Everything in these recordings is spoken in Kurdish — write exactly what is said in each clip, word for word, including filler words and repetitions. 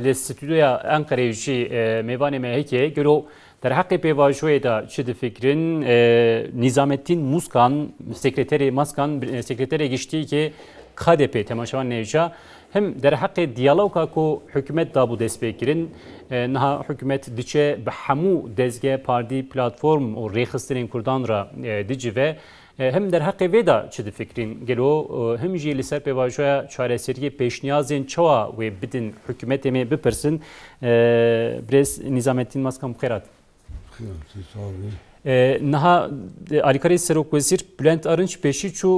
Li stûdyoya Enqereyê jî, e, mêvanê me heke ye. Gelo derheqê pêvajoyê de çi difikirin? E, Nîzamettin Muskan, sekreterê Maskan, e, sekreterê giştî yê K D P, Temaşevan Nêvca, him derheqê diyaloga ku hikûmet dabû destpêkirin. E, niha hikûmet diçe bi hemû dezge, partî, platform û rêxistinên Kurdan re, e, dicive. E, him derheqê vê de çi difikirîn? Gelo, e, him jî li ser pêvajoya çareseriyê pêşniyazên çawa wê bidin hikûmetê me bipirsin? E, birêz Nîzamettin Maskan, bi xêr hat. Xêr, sağ olun. E, niha, e, alîkarê Serokwezîr Bülent Arınç pêşî çû,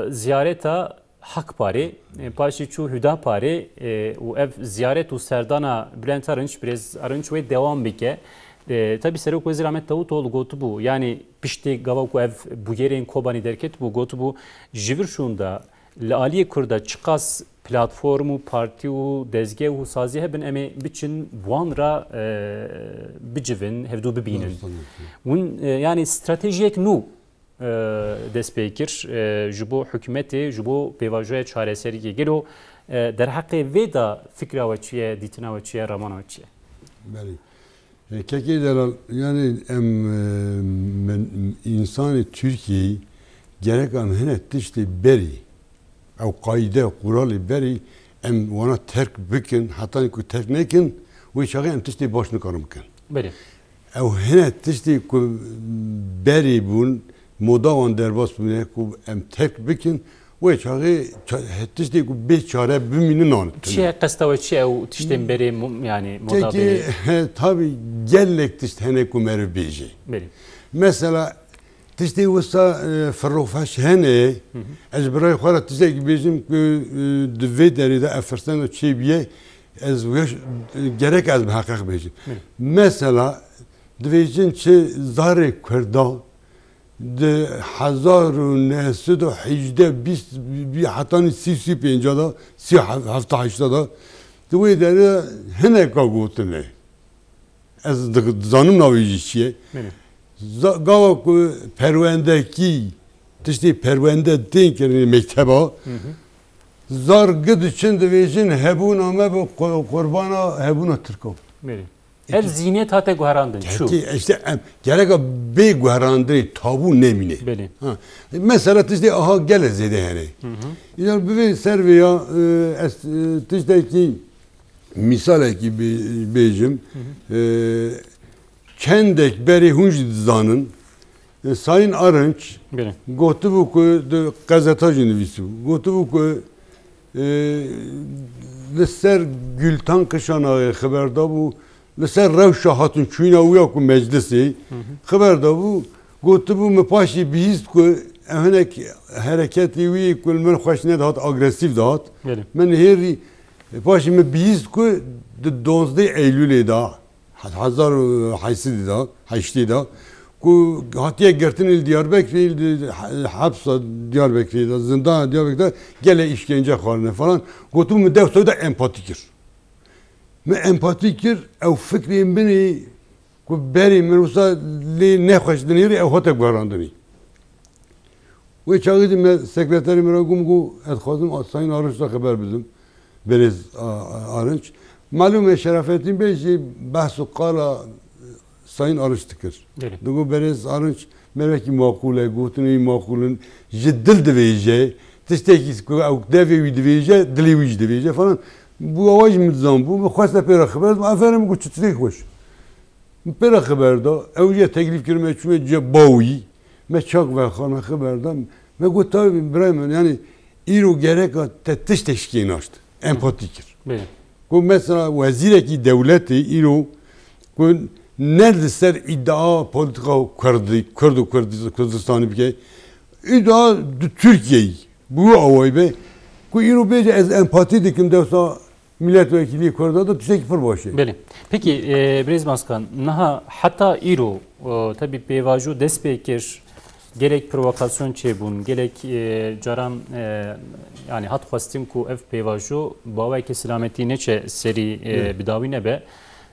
e, ziyareta Hakparê, e, paşê çû Hüdaparê, e, û ev ziyaret û serdana Bülent Arınç, birêz Arınç wê dewam bike. E, tabii Serokwezîr Ahmet Davutoğlu gotibû, yani piştê gava ku ev bûyerên Kobanî derketibû, gotibû, ji vir şûnda li aliyê Kurda çiqas platform û partî û dezgeh û sazî hebin, em ê biçin wan re, e, bicivin, hevdû bibînin. Win, e, yani stratejiyek nû e, dest pê kir, e, ji bo hikûmetê, ji bo pêvajoya çareseriyê. Gelo, e, derheqê vê de fikra we çi ye, dîtina we çi ye, ramana we çi ye? Belê. E, kekê delal, yani em, e, men, însanê Tirkiyeyê gerek em hine tiştê berî, ew qayde, quralê berî em wana terk bikin, heta ku terk nekin, wê çaxê em tiştê baş nikarin bikin. Belê. Ew hine tiştê ku berê bûn, moda wan derbas bûne ku em terk bikin, wê çaxê ça-, he tiştê ku bê çare bimîne nan. Çi ye qesta we çi ye ew tiştên berê mo-, yani moda Kekê, berê? He, tabii gelek tişt hene ku meriv bêje. Belê. Mesela tiştê wisa, e, firofeş hene, Hı hı. ez ji birayê xwe re tiştekî bêjim ku, e, di vê derê de ev firsena çêbûye, ez wê, gerek ez bi heqeq bêjim. Hı. Mesela, dibêjin çi zarê Kurda di hezar û neh sed û hejdeh, bîst, bî-, hetanî sî, sî pênca de, sî hef-, hefta heşta de, di wê derê hineka gotine. Ez di-, dizanim navê jî çi ye. Belê. Za-, gava ku perwendekî, tiştê perwende tên kirinê mekteba, Hı hı. zar gi diçin dibêjin hebûna me bi qu-, qurbana hebûna Tirka. Belê. Ev zihniyet hate guherandin, çû. Kekê, işte em, gereka bê guherandinê tabû nemîne. Belê. Ha. Mesela tiştê aha gelek zêde hene. Hı hı. Îcar bivê ser vê ya, e, ez, e, tiştekî, misalekî bê-, bêjim. Hı hı. E, çendek berê hûn jî dizanin. E, Sayın Arınç Belê. gotibû ku di qezeta jî nivîsibû. Gotibû ku, e, li ser Gültan Kışanaxê xiber dabû, li ser rewşa hatin çûyîna wî ya ku meclisê Hı hı. xiber dabû, gotibû, min paşê bihîst ku ev hinek hereketê wî ku li min xweş nedihat, agresîf dihat. Belê. Min hêrî, paşê min bihîst ku di dozdeh Eylûlê de, hezar û heşt sed de, heştê de, ku hatiye girtin li Diyarbekirê, li hepsa Diyarbekirê de, zindana Diyarbekirê de gelek îşkence xwarine falan. Gotin, min dewsa da empatî kir. Min empatî kir, ew fikrê min ê ku berê min wisa lê nexweş dinêrî, ew hate guherandinê. Wê çaxê jî me sekreterê min re got, min got, ez dixwazim a-, Sayın Arınç re xeber bidim. Berêz a-, a-, Arınç. Malûm e, Şerafettin Bey jî behs û qala Sayın Arınç dikir. Belê. Digot, Berêz Arınç mervekî maqûl e, gotinê wî maqûl in, ji dil divêje, tiştekî ku ew devê wî divêje, dilê wî jî divêje falan. Bû awa jî min dizan bû, min xwest pê re xeber bidim, aferin, min got, çi tiştekî xweş. Min pê re xeber da, ew jî teklîf kir, me çûme cê bawî, me çak vexwe, me xeber da. Me got, tabii birayê min, yani îro gereka te tiştek şikênaşt, empatî kir. Belê. Ku mesela wezîrekî dewletê îro ku ne li ser îdia polîtîka Kurdî, Kurd û Kurdî-, Kurdistanî bike, îdia di Tirkiyeyê bi wî awayî be, ku îro bêje ez empatî dikim dewsa milletvekilî Kurda da tiştekî pir baş e. Belê. Peki, e, Birêz Maskan, niha heta îro, e, tabii pêvajo dest pê kir, gelek provokasyon çêbûn, gelek, e, caran, e, yani hat xwestin ku ev pêvajo bi awayekî selametî neçe serî, e, Evet. bi dawî nebe.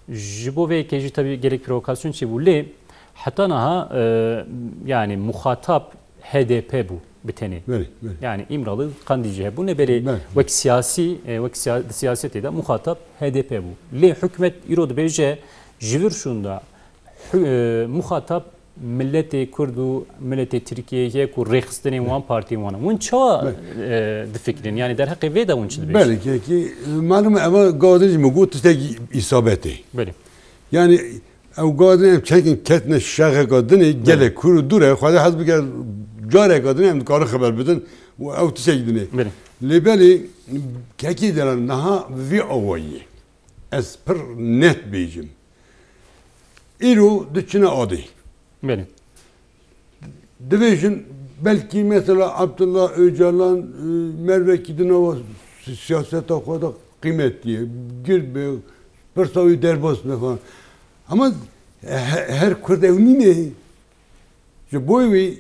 Ji bo vê yekê jî tabii gelek provokasyon çêbû. Lê heta niha, e, yani muxatab H D P bû. bi tenê. Belê, belê. Yani İmralı, Qandîl jî hebûne, belê Belê. wek siyasî, e, wek siya-, siyasetê de muxatab H D P bû. Lê hikûmet îro dibêje ji vir şûnda hü-, e, muxatab miletê Kurd û miletê Tirkiyê ye ku rêxistinên wan partiyên wan in. Hûn çawa, Belê. e, difikirin? Yani derheqê vê de hûn çi dibêjin? Belê, kekî, malum e, eva gavê din jî min got tiştekî îsabetê. Belê. Yani ew gavê din em çekin ketine şexeka dinê, Belê. gelek kûr û dûr e, Xwedê hez bike careka din em dikarin xeber bidin û ew tiştekî dinê. Belê. Lê belê kekî dera niha vî awayî ez pir net bêjim. Îro diçine adê. Belê. Dibêjin belkî mesela Abdullah Öcalan, e, mervekî di nava si-, siyaseta xwe de qîmetî ye. Gir be, pirsa wî derbas be falan. Ama he-, her Kurd ew nîne. Ji bo wî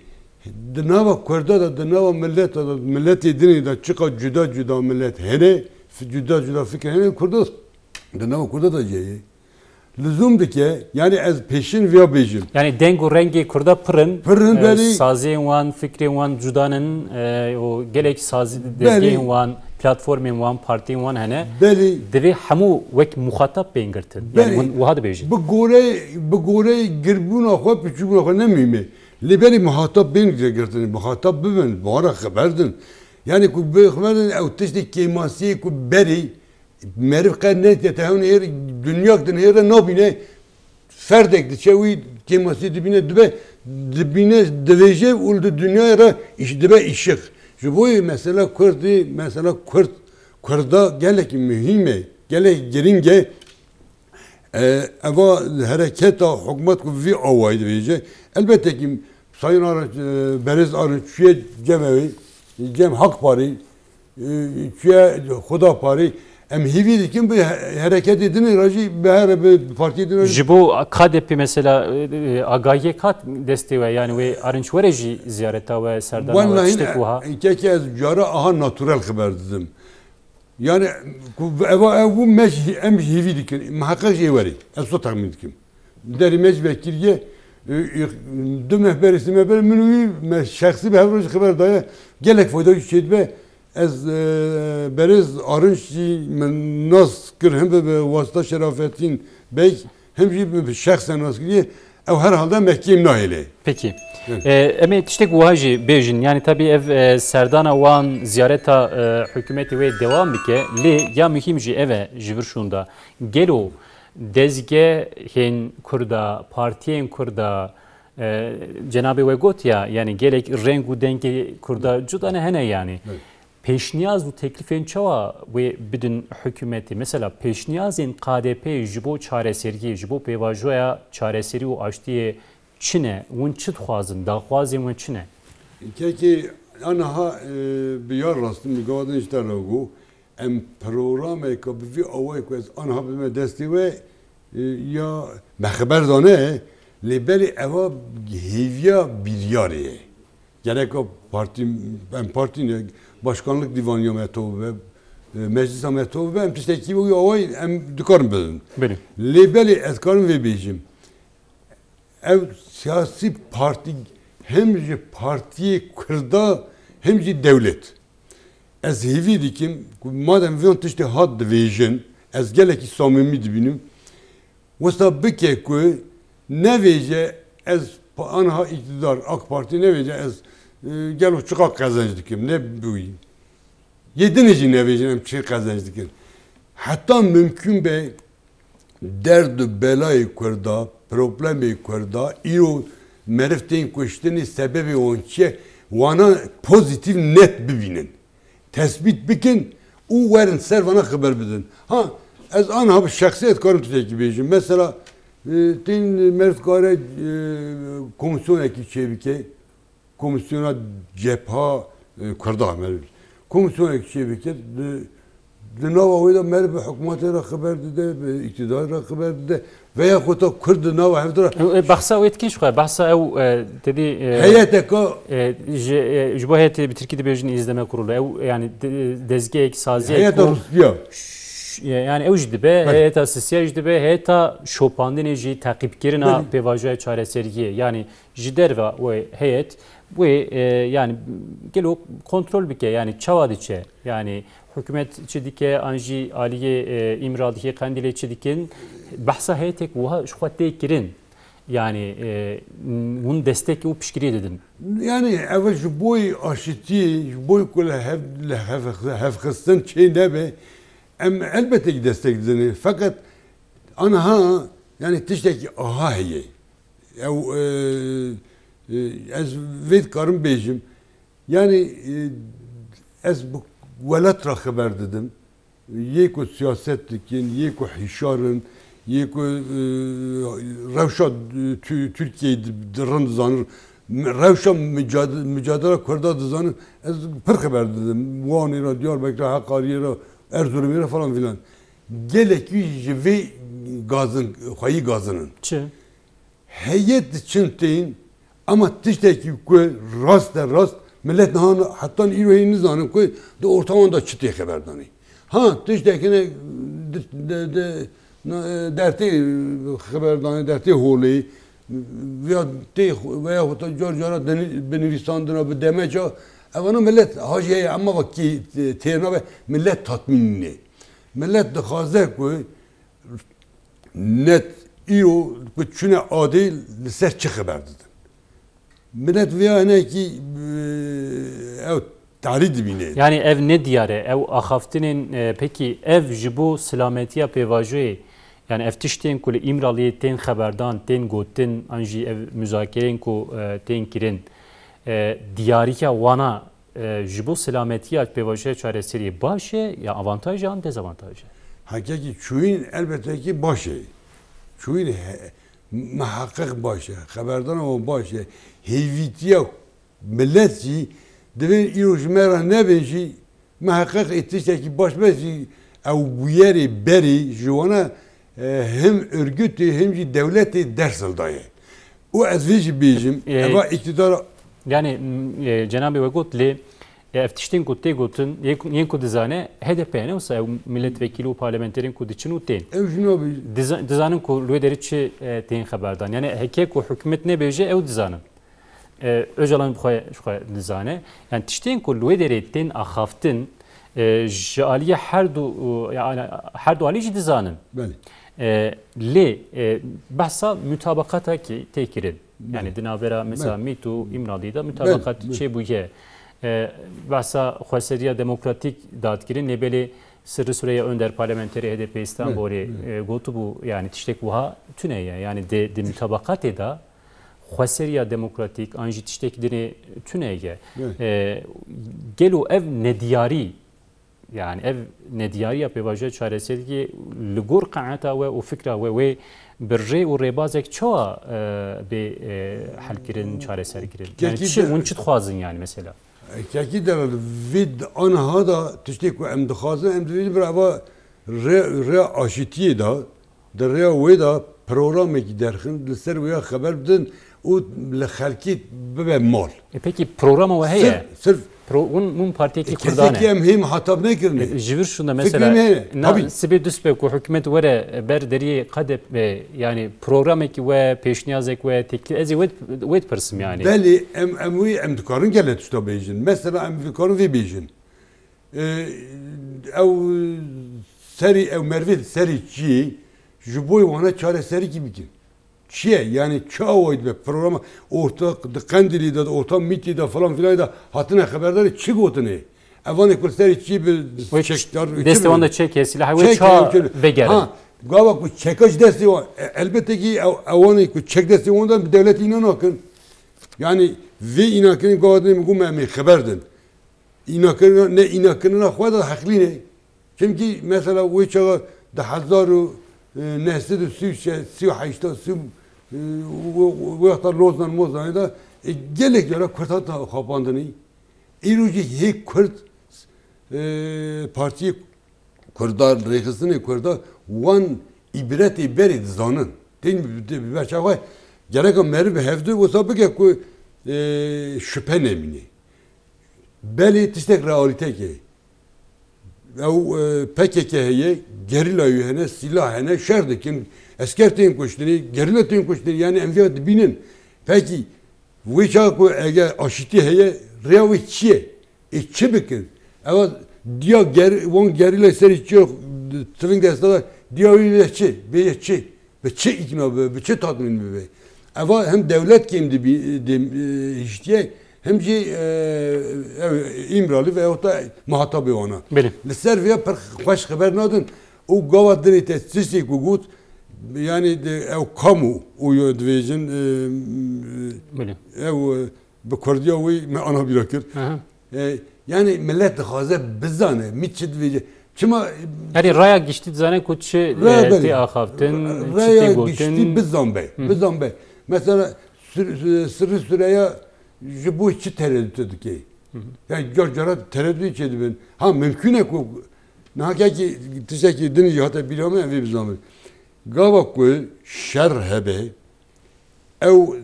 di nava Kurda de, di nava mileta de, miletê dinê de çiqa cuda cuda milet hene, fi-, cuda cuda fikir hene, Kurda di nava Kurda de jî heye. Lizûm dike, yani ez pêşin viya bêjim. Yani deng û rengê Kurda pir in. Pir in, E, belê. saziyên wan, fikrên wan cuda nin, e, û gelek sazî-, Belê. dezgehên wan, platformên wan, partiyên wan hene. Belê. Divê hemû wek muxatab bên girtin. Yani Belê. hûn wiha dibêjin. Bi gorê, bi gorê girbûna xwe, piçûbûna xwe ne muhîm e. Lê belê muxatab bên girtin, muxatab bibin, bi wan re xeber din. Yani ku bi xeber din ew tiştê kêmasiyê ku berê meriv qet nedîte, te hewn êr, dinya dinêre nabîne, ferdek diçe wî kêmasî dibîne, dibe, dibîne, divêje û li dinyayê re îş-, dibe îşiq. Ji bo yê mesela Kurdî, mesela Kurd, Kurda gelekî muhîm e, gelekî girîng e. E, eva hereketa hikûmet ku vî awayî divêje, elbette ki Sayın Arınç, e, Berêz Arınç çûye cem ew ê, cem Hak Parî, e, çûye Xuda Parî. Em hêvî dikin bi he-, hereketê din re jî, bi her, bi partiyê din re jî. Ji bo K D P mesela, e, e, agahiyek hat destê we, yani wê Arınç were jî ziyareta we, serdana we, Wellahî tiştek wiha? e, keke ez cara aha naturel xeber didim. Yani ku eva ev bû me jî, em jî hêvî dikin. Miheqeq jî ê werî. Ez to texmîn dikim. Derî me jî vekiriye, e, e, du meh berê, sê meh berê min û wî me şexsî bi hev re jî xeber daye. Gelek fayda jî çêdibe. Ez, e, berêz Arınç jî min nas kir, hem bi, bi wasita Şerafettin Bey, hem jî bi, bi şexsen nas kiriye. Ew herhalde me kêm nahêle. Peki. Evet. E, em ê tiştek wiha jî bêjin. Yani tabii ev, e, serdana wan, ziyareta, e, hikûmetê wê dewam bike. Lê ya muhîm jî ev e ji vir şûnda. Gelo dezgehên Kurda, partiyên Kurda, e, cenabê we got ya, yani gelek reng û dengê Kurda cuda ne hene yani. Evet. Pêşniyaz û teklîfên çawa wê bidin hikûmetê? Mesela pêşniyazên K D P ji bo çareseriyê, ji bo pêvajoya çareserî û aştiyê çi ne? Hûn çi dixwazin? Daxwazên we çi ne? Kekê aniha, e, bi yar rastî min gava din ji te re got, em programeka bi vî awayî ku ez aniha bime destê we, e, ya me xeber dane, lê belê eva hêviya biryarê ye. Gereka partî, em partî ne, başkanlık dîvaniya me to bibe, e, meclisa me to bibe, em tiştekî wî awayî em dikarin bidin. Belê. Lê belê ez karim vê bêjim. Ev siyasî partî hem ji partiyê Kurda hem jî dewlet. Ez hêvî dikim ku madem vîyan tiştê hat divêjin, ez gelekî samîmî dibînim. Wisa bike ku nevêje ez pa-, aniha îktidar, AK Partî nevêje ez, e, gelo çiqa qezenc dikim, ne bi wî. Yê dinê jî nevêjin em çi qezenc dikin. Heta mimkûn be derd û belayê Kurda, problemê Kurda, îro meriv tên kuştinê, sebebê wan çi ye, wana pozîtîf net bibînin. Tespît bikin û werin ser vana xeber bidin. Ha, ez aniha bi şexsiyet karim tiştekî bêjim. Mesela, e, tên meriv kare, e, komîsyonekî çêbike, komîsyona cepha, e, Kurda meriv. Komîsyonekî çêbike, di, di nava wê de meriv bi hikûmetê re xeber dide, bi îktidar re xeber dide. Veya xwe ta Kurd di nava hev de re E, e, behsa wê dikin ji xwe, behsa ew, e, te dî, e, Heyeteka e, ji, e, ji bo heyetê bi tirkî dibêjin izleme kurulu. Ew, yani, de-, dezgehek, saziyek Heyeta ku Rûsya. Yani ew jî dibe, Belê. Heyeta sisiya jî dibe, heyeta şopandinê jî teqîbkirina Belê. Pêvajoya çareseriyê. Yani ji derve wê heyet wê, e, yani gelo kontrol bike, yani çawa diçe? Yani hikûmet çi dike, an jî aliyê, e, Îmraliyê, Qendîlê çi dikin? Behsa heyetek wiha ji xwe tê kirin. Yani, e, hûn destek û piştgiriyê didin. Yani ev ji boy aşitiyê, ji boy ku li hev-, li hev-, hevxistin çê nebe, em elbette ki destek didin. Feqet aniha yani tiştekî aha heye. Ew, e, e, ez vê dikarim bêjim. Yani, e, ez bi welat re xeber didim. Yê ku siyaset dikin, yê ku hişar in, yê ku, e, rewşa, e, Tü-, Tirkiyeyê di, di rind dizanin, rewşa micad-, micadela Kurda dizanin, ez pir xeber didim. Wanê re, Diyarbekirê, Heqariyê re, Erzurumê re falan filan. Gelekî ji vê gazin, xweyî gazin in. Çi? Heyet diçin tên, ama tiştekî ku rast e rast, millet niha hetan îro hê nizanin ku di orta wan de çi tê xeberdanê. Ha, tiştekî ne di, di, di, ne, dertê xeberdanê, dertê holê, veya tê, veya hota car cara deni-, binivîsandina bi demeca, evana millet hajî heye, ema vakî tê nabe, millet tatmîn nîne. Millet dixwaze ku net îro ku çûne adê li ser çi xeber didin? Millet vêya hinekî, e, ew tarî dibîne. Yani ev ne diyar e, ew axaftinên, e, pekî ev ji bo silametiya pêvajoyê, yani ev tiştên ku li Îmraliyê tên xeberdan, tên gotin, an jî ev muzakereyên ku, e, tên kirin, e, diyariya wana, e, ji bo silametiya pêvajoya çareseriyê baş e ya avantaj e an dezavantaj e? Hekekî çûyîn elbette ki baş e. Çûyîn he-, miheqeq baş e. Xeberdana wan baş e. Hêvîtiya millet jî divê îro ji me re nebin jî miheqeq ê tiştekî baş be jî ew bûyerê berê ji wana, e, him örgütê him jî dewletê ders hildaye. Û ez vê jî bêjim, E, eva îktidara Yani, m, e, cenabê we got, lê, e, ev tiştên ku tê gotin, yê ku, yên ku dizane, H D P ne wisa ew milletvekîlî û parlamenterên ku diçin û tên. Ew jî nabêjin. Diza-, dizanin ku li wê derê çi, e, tên xeberdan. Yani heke ku hikûmet nebêje, ew dizanin. E, Ocalan bi xwe, ji xwe dizane. Yani tiştên ku li wê derê tên axaftin, e, ji aliyê her du, yani her du alî jî dizanin. Belê. E, lê, e, behsa mutabaqata ki tê kirin. Yani Belê. Di navbera mesela Belê. MÎT û Îmraliyê de mutabaqat Belê. Çêbûye. E, behsa xweseriya demokratîk dadikirin, lê belê Sirri Süreyya Önder parlamenterê H D P Îstanbulê, Belê. Belê. E, gotibû, yani tiştek wiha tune ye. Yani di, di mutabaqatê de xweseriya demokratîk an jî tiştek dinê tune ye. Belê. E, gelo ev nediyarî Yani ev nediyariya pêvajoya çareseriyê li gor qenaeta we û fikra we wê bi rê û rêbazek çawa, e, bê, e, helkirin, çareserkirin? Yani Kekî çi, de- hûn çi dixwazin yani mesela? Kekî de vê aniha da tiştê ku em dixwazin, em divê bira eva rê, rê aşitiyê de, di rêya wê de programekî derxin, li ser wê ya xeber bidin û li xelkê bibe mal. E, peki programa we heye? Sirf, sirf Pro-, hûn, hûn partiyekî E, Kurdan e. Kesekî em hêm hetab nekirine. E, ji vir şûnde Fikrê mesela, me heye. na Tabii. sibê duspê ku hikûmet were ber deriyê K D P, yani programekî we, pêşniyazek we, teklif, ez ê wê, wê dipirsim yani. Belê, em, em wî, em dikarin gelek tişta bêjin. Mesela em dikarin vê bêjin. E, ew serî, ew merivê serî çiyê, ji bo wana çareserîkî bikin. Çi ye? Yani çi awayî dibe? Programa orta, di Qendîlî de, orta MÎT'î de falan filan de hatine xeberdarê çi gotinê? Evanê ku serî çiyê bi Wê çekdar, destê wan de çek ye, sîlahê wê Çek çawa ye, çek. vegere? Ha, gava ku çeka ji destê wan, e, elbette ki ew, ewanê ku çek destê wan de bi dewletê îna nakin. Yani vê înakirin gava dinê min got me em ê xeber din. Înakirina, ne înakirina xwe de heqlî ne. Çimkî mesela wê çaxa di hezar û neh sed û sî û şeş, sî û heşt, sî, e, wexta Lozan Mozanê de, e, gelek cara Kurd hat xapandinî. Îro jî hê Kurd, e, Partiyê Kurda, rêxistinê Kurda wan îbretê berê dizanin. Tên bi, bi, bi berça xwe gereka meriv bi hevdu wisa bike ku, e, şüphe nemîne. Belê tiştek realîtek e. Ew, e, P K K heye, gerîla wî hene, sîlah hene, şer dikin, esker tên kuştinê, gerîla tên kuştinê, yani em vêya dibînin. Pekî, wê çaxa ku eger aşîtî heye, rêya wê çi ye? Ê çi bikin? Ewa diya ger-, wan gerîla serî çi ye, tiling desta da, diya wî bê çi? Bê çi? Bi çi îkna bibe, bi çi tatmîn bibe? Eva hem dewlet kêm dibî-, dê-, e, hiştiye, hem jî, e, ew, Îmralî veyahut da muhatabê wana. Belê. Li ser vêya pir xweş xeber nadin û gava dinê te tiştê ku got, yani de, ew kamu û yo dibêjin, e, Belê. Ew, e, bi kurdiya wî me ana bîra kir. Aha. E, yani millet dixwaze bizane, mi çi dibêje. Çima Yani raya giştî dizane ku çi, Raya e, belê. Tê axaftin, çi Raya tê giştî gotin. Bizan be, Hı. Bizan be. Mesela Sür-, Sirri Süreya ji bo çi tereddüt dike? Hı hı. Yani car cara tereddüt çê dibin. Ha, mümkün e ku nahakekî tiştekî din jî hate bîra me, em vê bizanbin. Gava ku şer hebe, ew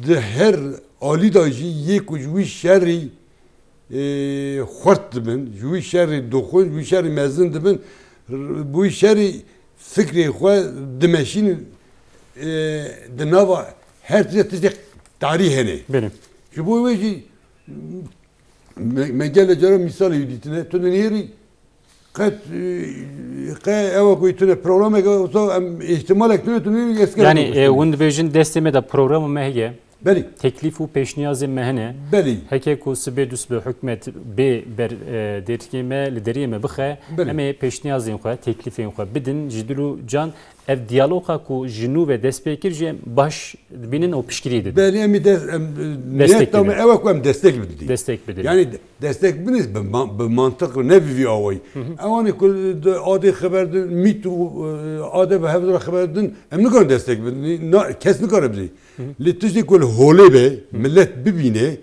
di her alî de jî yê ku ji wî şerî, e, xurt dibin, ji wî şerî doxin, ji wî şerî mezin dibin, r-, bi wî şerî fikrê xwe dimeşînin, e, di nava her tiştê tiştê tarî hene. Belê. Ji bo wê jî me, me gelek cara mîsalê wî dîtine, tu dinêrî Qet, e, qe ewa ku tune programeke, wisa em ihtimalek tune, tune esker Yani, e, hûn dibêjin destê me de programa me heye. Belê. Teklîf û pêşniyazên me hene. Belê. Heke ku sibê du sibê hikûmet bê ber, e, dergehê me, li deriyê me bixe, Belê. Em ê pêşniyazên xwe, teklîfên xwe bidin ji dil û can. Ev diyaloga ku ji nû ve dest pê kir jî em baş dibînin û piştgirî didin. Belê, em ê des-, em, e, Destek niyeta me didin. Ew e ku em destek bidin. Destek bidin. Yani de-, destek bidin bi man-, bi mantiq ne bi vî awayî. Hı hı. Ewanê ku di adê xeber din, mît û, e, adê bi hev re xeber din, em nikarin destek bidin. Na, kes nikare bidin. Hı hı. Lê tiştê ku li holê be, Hı. Millet bibîne,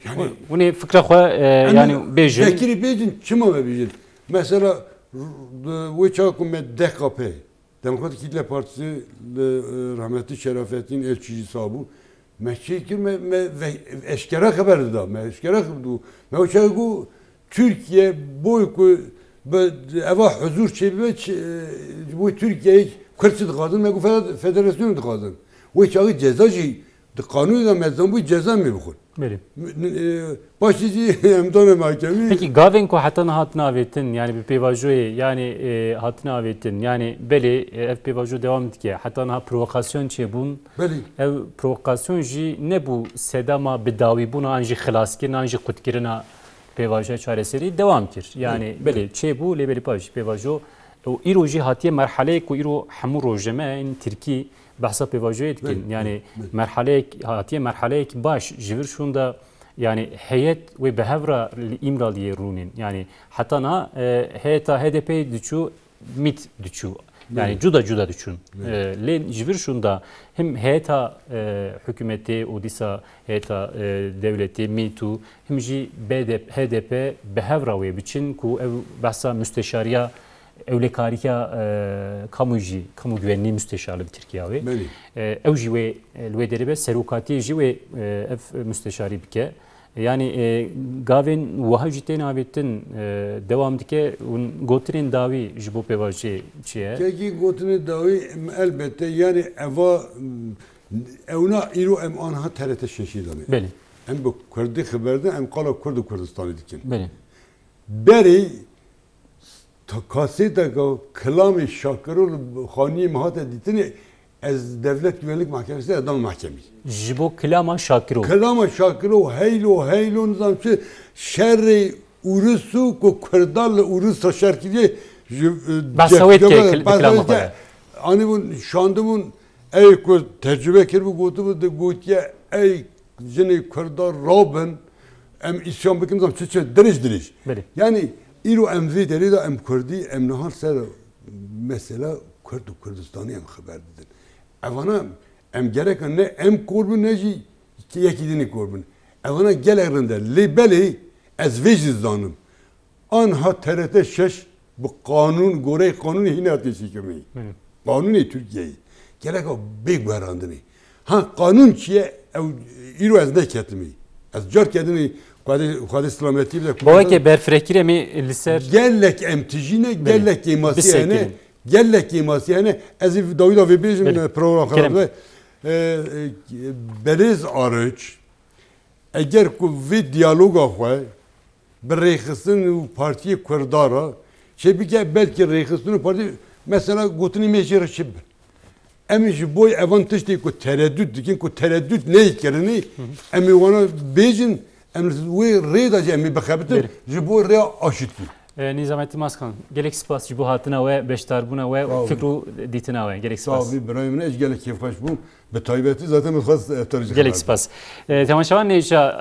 yani Hûn ê fikra xwe, e, Em yani bêjin. Vekirî bêjin, çima me bêjin? Mesela, r-, di wê çaxa ku me D K P, Demokratik Kitle Partisi li, e, rahmetli Şerafettin Elçî jî sağ bû. Me çê kir, me, me ve-, eşkera xeber dida, me eşkera xeber dida. Me o çaxê got, Tirkiye boy ku bi eva huzur çêbibe, ç-, e, ji bo Tirkiyeyê Kurd çi dixwazin, me got fede-, federasyon dixwazin. Wê çaxê ceza jî di qanûnê de me zanbû ceza me bixwin. Belê. M-, n-, e, paşê jî em dane mahkemê. Pekî gavên ku heta niha hatine avêtin, yani bi pêvajoyê, yani, e, hatine avêtin, yani belê, e, ev pêvajo dewam dike. Heta niha provokasyon çêbûn. Belê. Ev provokasyon jî nebû sedema bidawîbûna an jî xilaskirina an jî qutkirina pêvajoya çareserî dewam kir. Yani Belê, belê. Belê çêbû, lê belê paşê pêvajo û îro jî hatiye merhaleyek ku îro hemû rojname yên tirkî behsa pêvajoyê dikin. Belê, Yani belê, belê. Merhaleyek, hatiye merhaleyek baş. Ji vir şûnda, yani heyet wê bi hev re li Îmraliyê rûnên. Yani heta niha, e, heyeta H D P'ê diçû, mît diçû. Yani Belê. Cuda cuda diçûn. Belê. E, lê ji vir şûnda him heyeta, e, hikûmetê û dîsa heyeta, e, dewletê, mît û him jî B D P, H D P bi hev re wê biçin ku ev behsa müsteşariya Ewlekariya, e, kamu jî, kamu güvenliği müsteşarlığı bi Tirkiya wê. Belê. E, ew jî wê, e, li wê derê be, serokatiyê jî wê, e, ev müsteşarî bike. Yani, e, gavên wiha jî tên avêtin, e, dewam dike û gotinên dawî ji bo pêvajoyê çi ye? Kekî gotinên dawî, em, elbette, yani eva, m, ewna îro em anha T R T şeşê de ne. Belê. Em bi Kurdî xeber din, em qala Kurd û Kurdistanê dikin. Belê. Berê Ta kasêteka kilamê Şakiro li xaniyê min hate dîtinê, ez Devlet Güvenlik Mahkemesi'ne dam mahkemî. Ji bo kilama Şakiro. Kilama Şakiro heylo heylo nizam çi şerê Ûrus û ku Kurdan li Ûrusa şer kiriye, ji, e, Behsa wê dike, cep-, kil-, behsa kilama wê xwe dike. Anîbûn, şandibûn, ey ku tecrube kiribû, gotibû, di gotiye, ey jinê Kurda rabin, em îsyan bikin, zam çi çi, dirêj dirêj. Belê. Yani îro em vê derê de em Kurdî, em niha ser mesela Kurd û Kurdistanî em xeber didin. Evana em gereka ne em kor bin, ne jî yekî dinê kor bin. Evana gelek rind e. Lê belê ez vê jî zanim. Anha T R T şeş bi qanûn, goreyê qanûnê hîn hatiye çêkirinê. Belê. Qanûnê Tirkiyeyê. Gereka bê guherandinê. Ha, qanûn çi ye? Ew îro ez neketimê. Ez carke dinê Xwedê, Xwedê silametî bide. Baweke berfirekî re me li ser Gelek em tijîne, gelek kêmasî hene. Gelek kêmasî hene. Ez ê dawî da vê bêjim, program xerab be. Belêz Arınç, eger ku vê diyaloga xwe bi rêxistin û partiyê Kurda re şey bike, belkî rêxistin û partî, mesela gotinê me jê re çi bi. Em ê ji bo evan tiştê ku tereddut dikin, ku tereddut neyê kirinê, em ê wana bêjin, em li wê rê de jî em ê bixebitin, ji bo rêya aşitî. E, Nîzamettin Maskan, gelek spas ji bo hatina we, beşdarbûna we, fikr û dîtina we. Gelek spas. Sağ ol, birayê min, ez gelek kêfxweş bûm. Bi taybetî zaten min xwest, e, te jî Gelek spas. E, temaşevan nêca